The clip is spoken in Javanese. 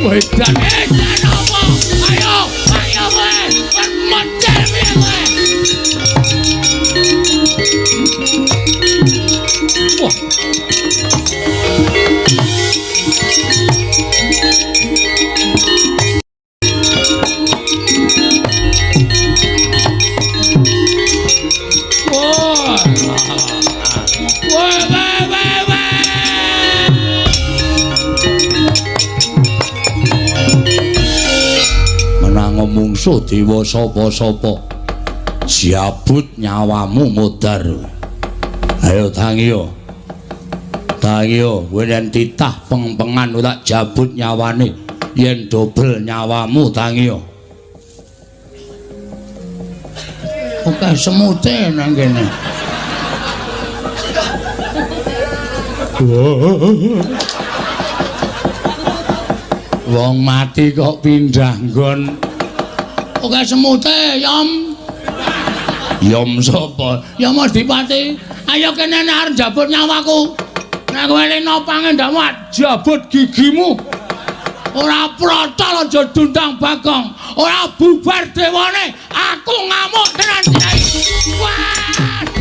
Wedan edan apa? Ayo, ayo kowe. Model piye kowe? Wah. Wah. Wah, wah, wah, wah. Menango mungsuh dewa sapa-sapa. Jabut nyawamu modar. Ayo tangiyo. Tangiyo, kowe yen titah pengpengan tak jabut nyawane. Yen dobel nyawamu tangiyo. Oke, semute nang kene. Wong mati kok pindah nggon. Oke semute, Yom. Yom sapa? Ya Mas Dipati. Ayo kene nek arep jabut nyawaku. Nek kowe leno pangendakmu jabut gigimu. Ora protol aja dundang Bagong. Ora bubar dewane, aku ngamuk tenan Kyai. Wah.